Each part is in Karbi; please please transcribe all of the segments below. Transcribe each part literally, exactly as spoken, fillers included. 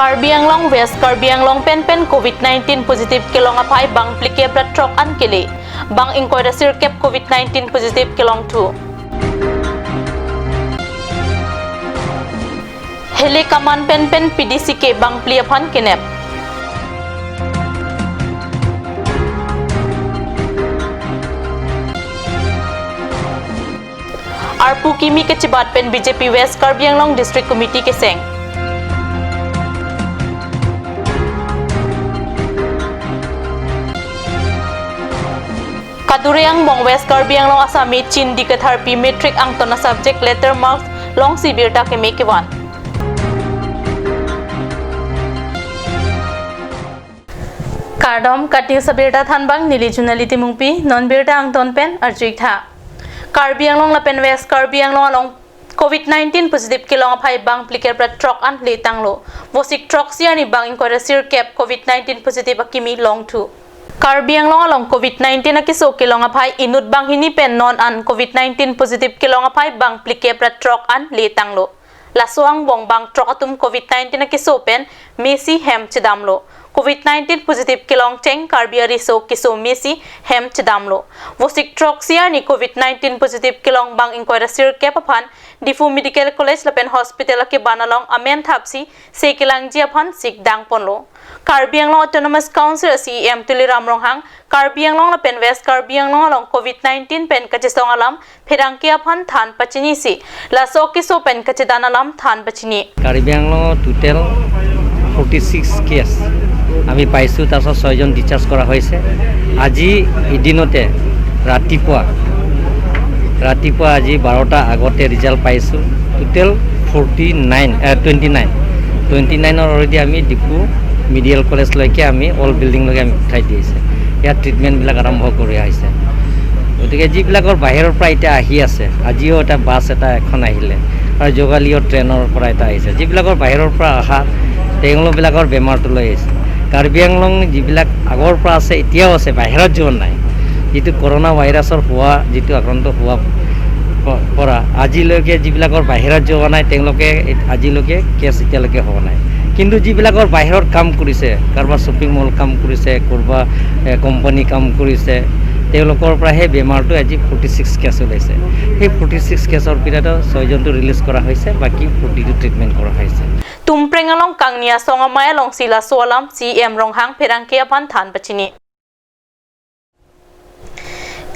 Karbi Anglong, West Karbi Anglong pen pen covid nineteen positive kelong aphai bang phlikep ra throk an kele. Bang ingkoi ra sirkep covid nineteen positive kelongthu. Hele Kaman pen pen P D C K bang phli aphan kenep. Arpu kimi kechibat pen B J P West Karbi Anglong District Committee keseng. Kadure angbong West Karbi Anglong Assam Chin di ketharpi matric angton a-subject letter marks longsi birta keme kevan. Kardom, KAT News abirta thanbang neli Junali Timungpi, non birta angton pen arju-ik tha. Karbi Anglong lapen West Karbi Anglong along covid nineteen positive kelong aphai bang phlikep ra throk an letanglo. Vosik throksi arni bang ingkoi ra sirkep covid nineteen positive akimi longthu. Karbi Anglong along covid nineteen akeso kelong aphai inut banghini pen non an covid nineteen positive kelong aphai bang phlikep ra throk an letanglo. Laso angbong bang throk atum covid nineteen akeso pen mesi hem chedamlo. Covid nineteen positive kelong cheng Karbi ariso keso mesi hem chedamlo. Vosik throksi arni covid nineteen positive kelong bang ingkoi ra sirkep aphan Diphu Medical College lapen Hospital akeban along amen thapsi se kelangji aphan sik dangponlo. Karbi Anglong Autonomous Council C E M Tuliram Ronghang Karbi Anglong lapen West Karbi Anglong along covid nineteen pen kachesong alam pherangke aphan than pachinisi, laso keso pen kachedan alam than pachini. Karbi আংলঙত টোটেল forty six case আমি পাইছোঁ, তাৰপিছত ছয়জন ডিচাৰ্জ কৰা হৈছে। আজি এদিনতে ৰাতিপুৱা, ৰাতিপুৱা আজি বাৰটা আগতে ৰিজাল্ট পাইছোঁ, total forty nine, twenty nine, twenty নাইনৰ অলৰেডি আমি ডিফু মেডিকেল কলেজলৈকে আমি অল বিল্ডিংলৈকে আমি পঠাই দি আহিছে। ইয়াত ট্ৰিটমেণ্টবিলাক আৰম্ভ কৰি আহিছে। গতিকে যিবিলাকৰ বাহিৰৰ পৰা এতিয়া আহি আছে, আজিও এটা বাছ এটা এখন আহিলে আৰু যোগালীও ট্ৰেইনৰ পৰা এটা আহিছে। যিবিলাকৰ বাহিৰৰ পৰা অহা, তেওঁলোকবিলাকৰ বেমাৰটো লৈ আহিছে। কাৰ্বি আংলং যিবিলাক আগৰ পৰা আছে, এতিয়াও আছে, বাহিৰত যোৱা নাই। যিটো কৰোণা ভাইৰাছৰ হোৱা, যিটো আক্ৰান্ত হোৱা প-, পৰা আজিলৈকে যিবিলাকৰ বাহিৰত যোৱা নাই, তেওঁলোকে এ-, আজিলৈকে কেছ এতিয়ালৈকে হোৱা নাই। কিন্তু যিবিলাকৰ বাহিৰত কাম কৰিছে, কাৰোবাৰ শ্বপিং মল কাম কৰিছে, কোনোবা, এ, কোম্পানী কাম কৰিছে, তেওঁলোকৰ পৰা সেই বেমাৰটো আজি ফৰ্টি ছিক্স কেছ ওলাইছে। সেই ফৰ্টি ছিক্স কেছৰ ভিতৰত ছয়জনটো ৰিলিজ কৰা হৈছে, বাকী ফৰ্টিটো ট্ৰিটমেণ্ট কৰা হৈছে। Tumpreng along kangni asong amei alongsi laso alam C E M Ronghang pherangke aphan than pachini.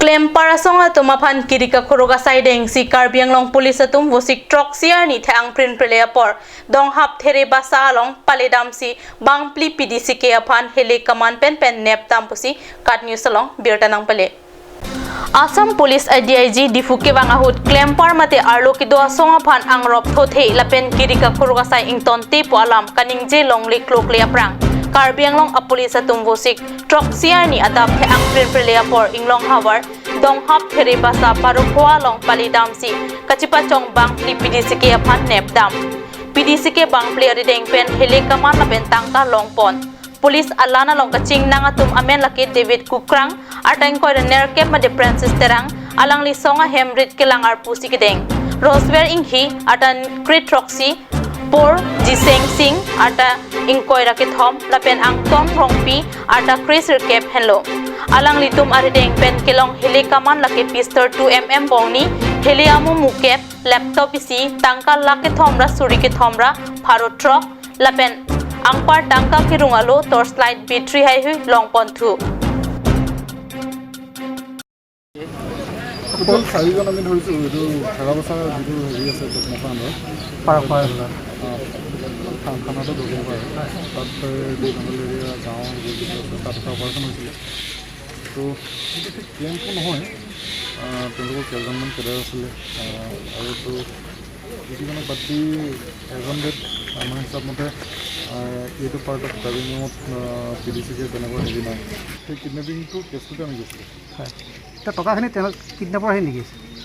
Klempar asong atum aphan kiri kakhorok asai dengsi Karbi Anglong Police atum vosik throksi arni the-ang prin prele apor Donghap Therebasa along paledamsi bang phli P D C K aphan hele kaman pen pen nepdam pusi KAT News along birta nangpale. Assam Police A D I G Diphu kevang ahut klempar mate arlo kedo asong aphan angrop thothe lapen kiri kakhorok asai ingtonte pu alam kaningje longle klokle aphrang Karbi Anglong a-police atum vosik throksi arni adap the-ang prin prele apor Inglong havar Donghap Therebasa Parokhowa along paledamsi kachipachong bang phli P D C K aphan nepdam. P D C K bang phli arideng pen hele kaman lapen tangka longpon. Police alan along kachingnang atum amen lake David Kukrang, arta ingkoi ra nerkep mate Francis Terang, alangli song ahem rit kelang arpusi kedeng. Roswell Inghi, arta kre throksi, Por Jiseng Singh, arta ingkoi ra kethom, lapen Angton Rongpi, arta kre sirkep henlo. Alanglitum arideng pen kelong hele kaman lake pistol two M M bongni, hele amu mukep, laptop isi, tangka lakh kethom ra suri kethom ra pharo throk, lapen angpar tangka kerung alo torchlight battery haihui longponthu. টোটেল চাৰিজন আমি ধৰিছোঁ, এইটো ঠেলাবছা যিটো হেৰি আছে, দোকমোকা আন্দৰ। পাৰ, পাৰ। অ, থা-, থানাতে দক্ষিণ পাৰ। তাত, এ, জংঘল এৰিয়া, গাঁও, এইবোৰ যিটো আছে, তাত এটা অপাৰেশ্যন হৈছিলে। তো, ক্লেইমটো নহয়, আ, তেওঁলোকৰ কেইজনমান কেডাৰ আছিলে, আ, আৰু তো এইকেইজনক বাদ দি এজন ডেড আমাৰ হিচাপ মতে, আ, এইটো পাৰ্ট অফ কাৰ্বি আংলঙত, আ, পি ডি চি কে তেনেকুৱা হেৰি নাই। সেই কিডনেপিংটো কেছটোতে আমি গৈছিলোঁ। হয়। এতিয়া টকাখিনি তেনে-, কিডনেপৰ আহে নেকি?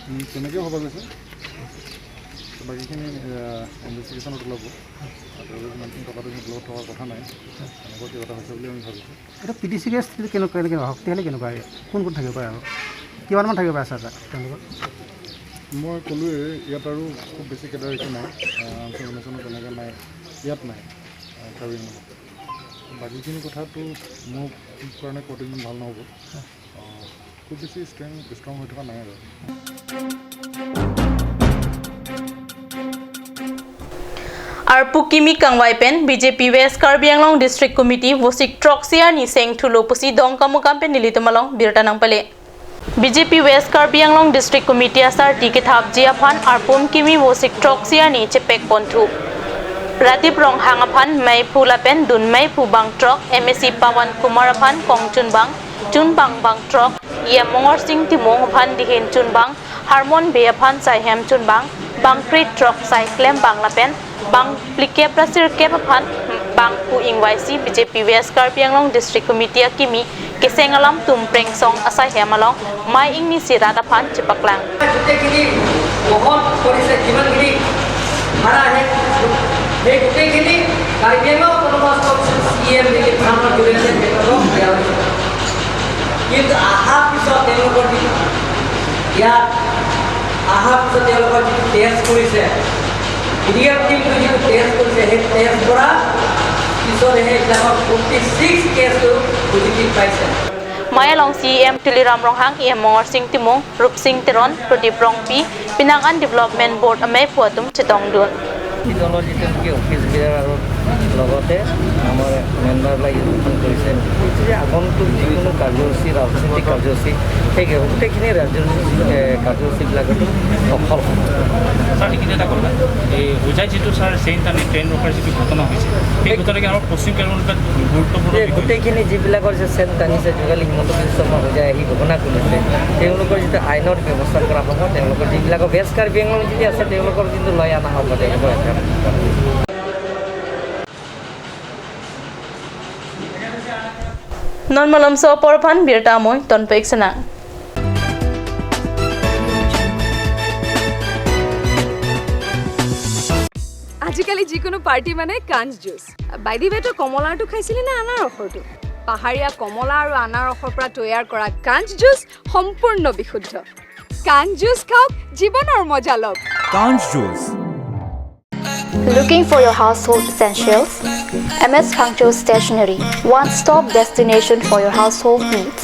উম, তেনেকেও ভবা গৈছে। বাকীখিনি, আ, ইনভেষ্টিগেশ্যনত ওলাব। আৰু ইমানখিনি টকাটো সিহঁতৰ লগত থকাৰ কথা নাই। এনেকুৱা কিবা এটা হৈছে বুলি আমি ভাবিছোঁ। এইটো পি ডি চি কে স্থিতি কেনেকুৱা, কেনেকুৱা, শক্তিশালী কেনেকুৱা? কোন কোন থাকিব পাৰে আৰু? কিমানমান থাকিব পাৰে আচলতে তেওঁলোকৰ? মই ক'লোৱেই, ইয়াত আৰু খুব বেছি কেডাৰ একো নাই। আহ, আনচাৰ ইনফৰমেশ্যনো তেনেকৈ নাই, ইয়াত নাই। কাৰ্বি আংলং। বাকীখিনি কথাটো মোৰ কাৰণে কওঁতে ইমান ভাল নহ'ব। আহ, খুব বেছি ষ্ট্ৰেং ষ্ট্ৰং হৈ থকা নাই আৰু। Arpu kimi kangvai pen B J P West Karbi Anglong District Committee Vosik throksi arni seng thulo pusi Dongkamukam pen nelitum along birta nangpale. B J P West Karbi Anglong District Committee asarti kethapji aphan arpum kimi Vosik throksi arni chepek ponthu. Radip Ronghang aphan meiphu lapen dun meiphu bangthrok, M A C Pawan Kumar aphan kongchunbang, chunbang bangthrok, E M Mongorsing Timung aphan dihin chunbang, Harmon Bey aphan saihem chunbang, bangkre throk saiklembang lapen bang phlikep ra sirkep aphan bangphu ingvaisi B J P West Karbi Anglong District Committee akimi keseng alam tum prengsong asaihem along mei ingnisi rat aphan chepaklang. গোটেইখিনি বহন কৰিছে, যিমানখিনি ভাড়া আহে, সেই গোটেইখিনি কাৰ্বি Anglong autonomous council চি E M relief ফাণ্ডৰ জৰিয়তে তেওঁলোকক দিয়া হৈছে। কিন্তু অহাৰ পিছত তেওঁলোকৰ যি ইয়াত অহাৰ পিছত তেওঁলোকৰ যিটো টেষ্ট কৰিছে, মিডিকেল টিমটো যিটো টেষ্ট কৰিছে, সেই টেষ্ট কৰা পিছত সেই এইবিলাকৰ ফৰ্টি ছিক্স কেছটো পজিটিভ পাইছে। Mei along C E M Tuliram Ronghang, E M Mongorsing Timung, Rupsing Teron, Pradip Rongpi, Penang an Development Board ameiphu atum chetongdun. ইডনৰ যিটো নেকি অফিচ বেয়াৰ আৰু লগতে আমাৰ মেম্বাৰবিলাক ইনফৰ্ম কৰিছে যে আগন্তুক যিকোনো কাৰ্যসূচী, ৰাজনৈতিক কাৰ্যসূচী, সেই গোটেইখিনি ৰাজনৈতিক, এ, কাৰ্যসূচীবিলাকতো সফল হ'ব। ছাৰ, এইখিনি এটা কথা, এই হোজাই যিটো ছাৰ চেইন টানি ট্ৰেইন ৰখাৰ যিটো ঘটনা হৈছে, সেই ঘটনাকে আমাৰ পশ্চিম কাৰ্বি আংলঙত গুৰুত্বপূৰ্ণ যে বিষয়। গোটেইখিনি যিবিলাকৰ যে চেইন টানিছে, যোগালী হিমন্ত বিশ্ব শৰ্মা হোজাই আহি ঘোষণা কৰিছে, তেওঁলোকৰ যিটো আইনৰ ব্যৱস্থা কৰা হ'ব, তেওঁলোকৰ যিবিলাকৰ ৱেষ্ট কাৰ্বি আংলং যদি আছে, তেওঁলোকৰ কিন্তু লৈ অনা হ'ব, তেওঁলোকৰ account. Non malomso apor aphan birta amoi tonpek senang. আজিকালি যিকোনো পাৰ্টি মানে কাঞ্চ জুচ। বাই দি ৱে, তই কমলাৰটো খাইছিলি নে আনাৰসৰটো? পাহাৰীয়া কমলা আৰু আনাৰসৰ পৰা তৈয়াৰ কৰা কাঞ্চ জুচ সম্পূৰ্ণ বিশুদ্ধ। কাঞ্চ জুচ খাওক, জীৱনৰ মজা লওক। Kanch Juice. Looking for your household essentials? M S Phangcho Stationery, one-stop destination for your household needs.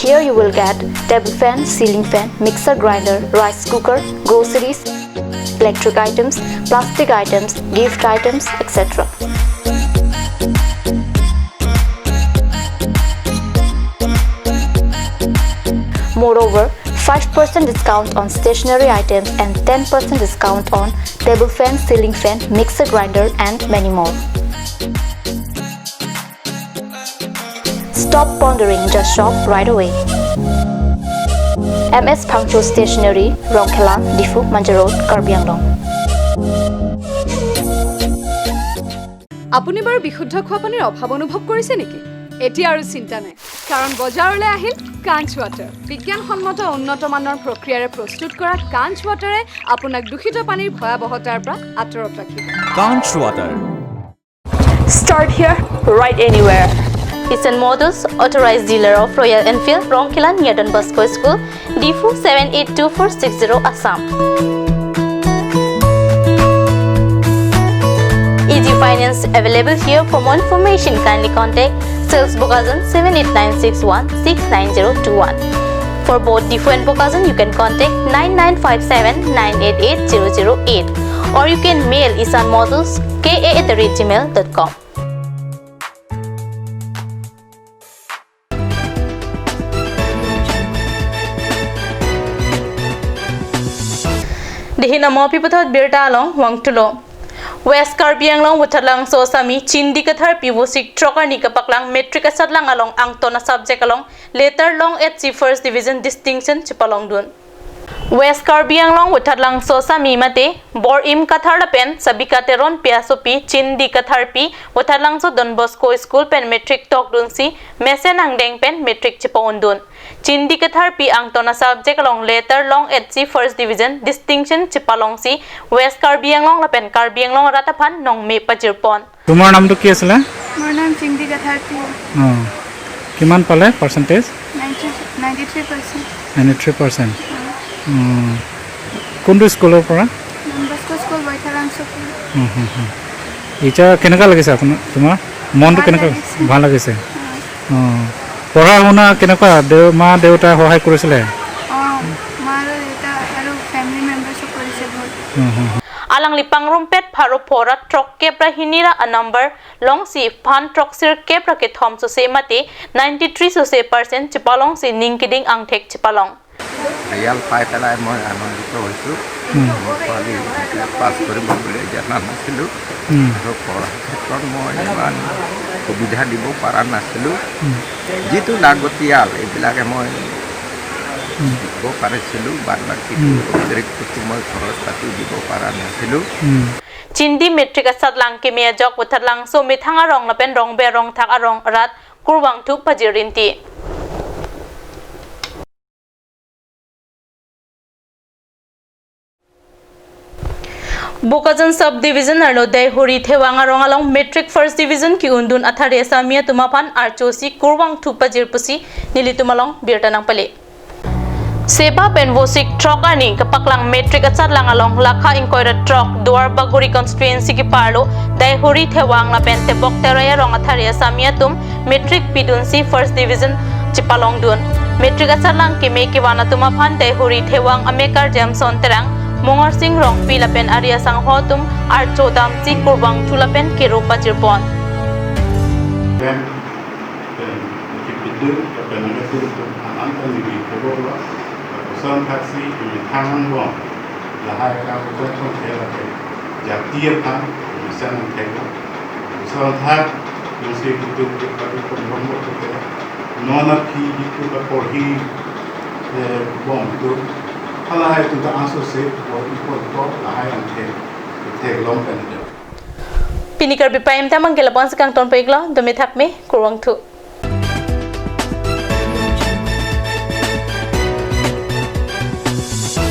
Here you will get table fan, ceiling fan, mixer grinder, rice cooker, groceries, electric items, plastic items, gift items, et cetera. Moreover, five percent discount on stationery items and ten percent discount on table fan, ceiling fan, mixer grinder, and many more. Stop pondering, just shop right away. M S Phangcho Stationery, Rongkhelan, Diphu, Manja Road, Karbi Anglong. আপুনি বাৰু বিশুদ্ধ খোৱা পানীৰ অভাৱ অনুভৱ কৰিছে নেকি? এতিয়া আৰু চিন্তা নাই, কাৰণ বজাৰলৈ আহিল কাঞ্চ ৱাটাৰ। বিজ্ঞানসন্মত উন্নত মানৰ প্ৰক্ৰিয়াৰে প্ৰস্তুত কৰা কাঞ্চ ৱাটাৰে আপোনাক দূষিত পানীৰ ভয়াৱহতাৰ পৰা আঁতৰত ৰাখিব। Kanch Water. Start here, ride anywhere. Isan Motors, authorized dealer of Royal Enfield, Rongkhelan near Don Bosco School, Diphu seven eight two four six zero, Assam. Easy finance available here. For more information, kindly contact sales Bokajan seven eight nine six one six nine zero two one. For both Diphu and Bokajan, you can contact nine nine five seven nine eight eight zero zero eight, or you can mail isan motors K A at the rate gmail dot com. Dihin amo pi puthot birta along vangthulo. West Karbi Anglong Vothatlangso Assami Chindi Katharpi Vosik throk arni kapaklang matric asatlang along angton a-subject along letter long-etsi first division distinction chepalongdun. West Karbi Anglong Vothatlangso Assami mate Bor-im Kathar lapen Sabika Teronpi asopi Chindi Katharpi Vothatlangso Don Bosco School pen matric tokdunsi mesen angdeng pen matric chepa-ondun. Chindi Katharpi angton a-subject along letter long-etsi first division distinction chepalongsi West Karbi Anglong lapen Karbi Anglong arat aphan nongme pajirpon. তোমাৰ নামটো কি আছিলে? মোৰ নাম চিংদি কাথাৰপি। অ'। কিমান পালে percentage? Ninety, ninety three percent. Ninety three percent. অ'। কোনটো স্কুলৰ পৰা? Don Bosco Thalangso pu. হুম, হুম, হুম। এতিয়া কেনেকুৱা লাগিছে আপোনাৰ, তোমাৰ মনটো ভাল কেনেকুৱা? লাগিছে। ভাল লাগিছে? অ। অ। পঢ়া শুনা কেনেকুৱা? দেউ-, মা দেউতাই সহায় কৰিছিলে? অ, মা আৰু দেউতা আৰু ফেমিলি মেম্বাৰ্ছো কৰিছে বহুত। হুম, হুম, হুম। Alangli pangrumpet pharo pho ra throkkep ra hini ra a-number alongsi phan throksirkep ra kethom sose mate ninety three sose percent chepalongsi ning keding angthek chepalong. Result পাই পেলাই মই আনন্দিত হৈছোঁ। হুম। মোৰ ছোৱালী মেট্ৰিক পাছ কৰিব বুলি জনা নাছিলোঁ। হুম। আৰু পঢ়াৰ ক্ষেত্ৰত মই ইমান সুবিধা দিব পৰা নাছিলোঁ। হুম। যিটো লাগতিয়াল, এইবিলাকে মই হুম। দিব পাৰিছিলোঁ, বাদ বাকীটো হুম। অতিৰিক্তটো মই খৰচ পাতি দিব পৰা নাছিলোঁ। হুম। Chindi matric achotlang keme ajok Butharlangso methang arong lapen Rongbe arong thak arong arat kurvangthu pajir rinti. Bokajan Sub Division arlo Daihori Thewang arong along Matric First Division ke-undun athare asami atum aphan archosi kurvangthu pajir pusi nelitum along birta nangpale. Seba pen Vosik throk arni kapaklang matric achotlang along lakha ingkoi ra throk Duar Bagori constituency keparlo Daihori Thewang lapen Tebok Terai arong athare asami atum matric pidunsi first division chepalongdun. Matric achotlang keme kevan atum aphan Daihori Thewang amekar Jameson Terang, Mongorsing Rongpi lapen ari asangho atum archo damsi kurvangthu lapen kero pajirpon. Pen, pen, kipidun, pen, pen, pen, an, an, pen, neli kebok lo, lapuson thaksi, pen, thang angbong, lahai ka, pen, pen, pen, pen, jati aphan, pen, pen, pen, pen, lapuson thak, pen, si, pen, pen, pen, pen, pen, pen, pen, non aphi, pen, pen, pen, porhi, eh, bom, pen, halahai, pen, ta, aso se, pen, pen, pen, pen, lahai, pen, pen, pen, long, pen, pen. Pini Karbi Prime Time abangke lapu-an si kangton pon-iklo, dome thakme, kurvangthu.